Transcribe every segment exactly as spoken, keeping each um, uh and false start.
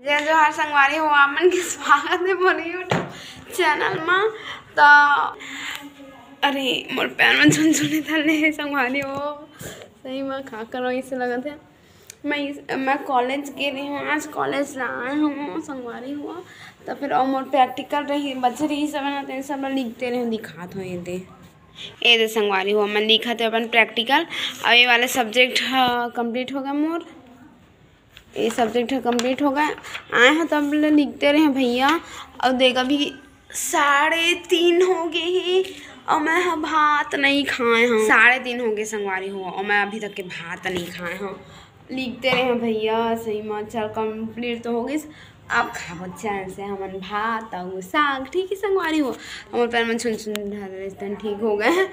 जय जोहार संगवारी हो, आप मन के स्वागत हे मोर YouTube चैनल म। त अरे, मोर पैर म झुनझुनी धर ले हे संगवारी हो, सही म का करो, ऐसे लगत हे। मैं इस, मैं कॉलेज गे रही हूँ, आज कॉलेज ला आए हूँ संगवारी हो। त फिर अउ मोर प्रैक्टिकल रही, बचे रही सब ना, तो ये सब ला लिखते रही हूँ, दिखात हूँ ये दे। ये दे संगवारी हो, मैं लिखत हूँ अपन प्रैक्टिकल। अउ ये वाला सब्जेक्ट ह कंप्लीट हो गया मोर, ये सब्जेक्ट ह कंप्लीट हो गया। आए ह तब ले लिखते रहे भैया। अउ देख, अभी साढ़े तीन हो गए हे अउ मैं ह भात नहीं खाए हूँ। साढ़े तीन हो गए संगवारी हो, अउ मैं अभी तक के भात नहीं खाए हूँ। लिखते रहे भैया, सही म। चल, कंप्लीट तो हो गइस, अब खाबो चैन से हमन भात अउ साग, ठीक है संगवारी हो। हमर पैर म झुनझुनी धर रहिस, ठीक हो गए।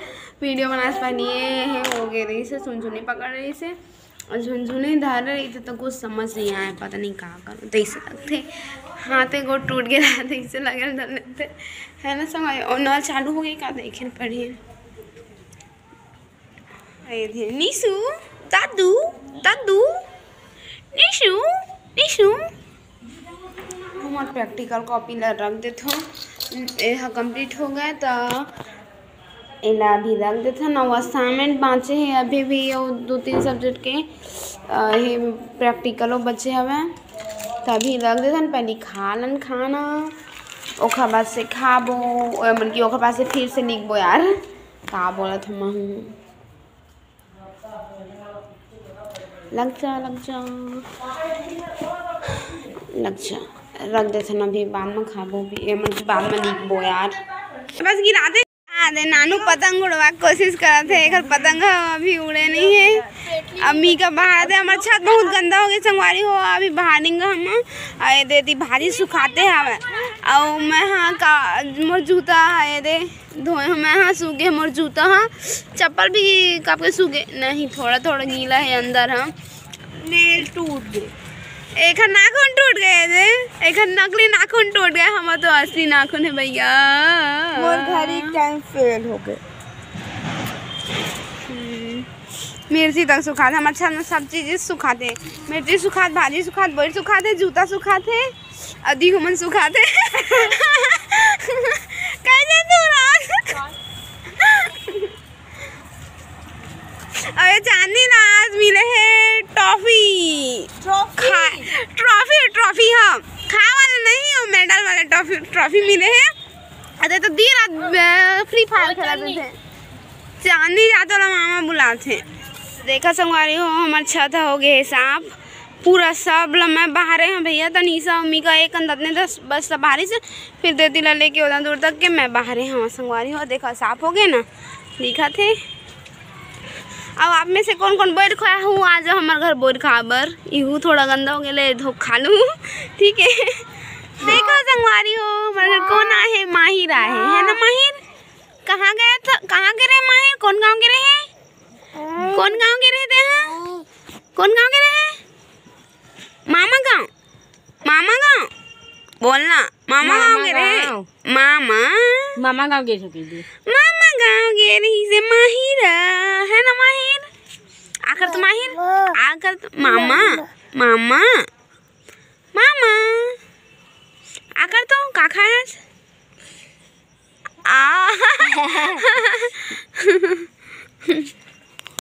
वीडियो बनाए से पहले ये हे, हो गए रहिस हे, झुनझुनी पकड़ रहिस हे, अउ झुनझुनी धर रहिस हे, तो कुछ समझ नहीं आए, पता नहीं का करूँ, तो ऐसे लगते हाथ एक गोड़ टूट गया, तो ऐसे लगे धर लेते, है ना संगवारी। अउ नल चालू हो गई का, देखे पड़ी। ए दे, निशु, दादू, दादू, निशु, निशु। हमर प्रैक्टिकल कॉपी ला रख देथो, एहा कंप्लीट हो गए, त एला अभी रख देथन। अउ असाइनमेंट बाँचे हे अभी भी, अउ दो तीन सब्जेक्ट के, अ, ये प्रैक्टिकलो बचे हवे, त अभी रख देथन। पहली खा लन खाना, ओखर बाद से खाबो, अ, मतलब कि ओखर बाद से फिर से लिखबो यार। का बोलत हूँ मैं हूँ। लग जा, लग जा, लग जा। रख देथन, अभी बाद में खाबो भी, ए, मतलब बाद में लिखबो यार। बस गिरा दे। हाँ, दे नानू पतंग उड़वा के कोशिश करत हे, एकर पतंग ह अभी उड़े नहीं है। अम्मी का बाहर दे, हमर छत बहुत गंदा हो गया संगवारी हो, अभी बाहर निंगा हम। अरे दे दी भारी सुखाते हवे, अउ मैं हाँ का मोर जूता है दे धोए हो मैं, हाँ, सूगे मोर जूता, हाँ, चप्पल भी कापके सूगे, नहीं, थोड़ा थोड़ा गीला है अंदर, हाँ। नेल टूट गए। एकर नाखून टूट गए रे, एकर नकली नाखून टूट गए, हमर तो असली नाखून है भैया। मोर घड़ी टाइम फेल हो गए। हम्म, मिर्ची तक सुखात, हमर छत में सब चीज सुखाते, मिर्ची सुखात, भाजी सुखात, बोर सुखाते, जूता सुखाते। अदी हमन सुखाते। कैसे तू राज? अरे चांदनी ला आज मिले हे टॉफी। ट्रॉफी। खा-, ट्रॉफी, ट्रॉफी, हाँ। खाए वाला नहीं, वो मेडल वाला ट्रॉफी, ट्रॉफी मिले हे। अरे तो दी रात, अ, फ्री फायर खेलत थे। चांदनी जात वाला मामा बुलात हे। देखा संगवारी हो, हमर छत हो गए हे साफ। पूरा सब ल मैं बहारे हंव भैया, त निशा अम्मी का एक अंदर ने दस बस बहारिस, फिर देती ला लेके ओतना दूर तक के मैं बहारे हंव संगवारी हो। देखा साफ हो गए ना, दिखत हे। अब आप में से कौन कौन बोर खाए हूँ, आ जाओ हमर घर बोर खाए बर। इहू थोड़ा गंदा हो गया, धोक खा लूँ, ठीक है। देखा संगवारी हो, हमर घर कौन आए हे? माहिर आए हे, है ना माहिर? कहाँ गया था, कहाँ गे रहे माहिर? कौन गाँव गे रहे? कौन गाँव गे रहे ते, हाँ? कौन गाँव गे रहे? मामा गाँव, मामा गाँव, बोलना, मामा गाँव गे रहे। मामा। मामा गाँव गे रहे। मामा गाँव गे रहिस हे माहिर, है ना माहिर? आकर तो माहिर, आकर तो मामा, मामा, मामा, आकर तो का खाए हस? आ।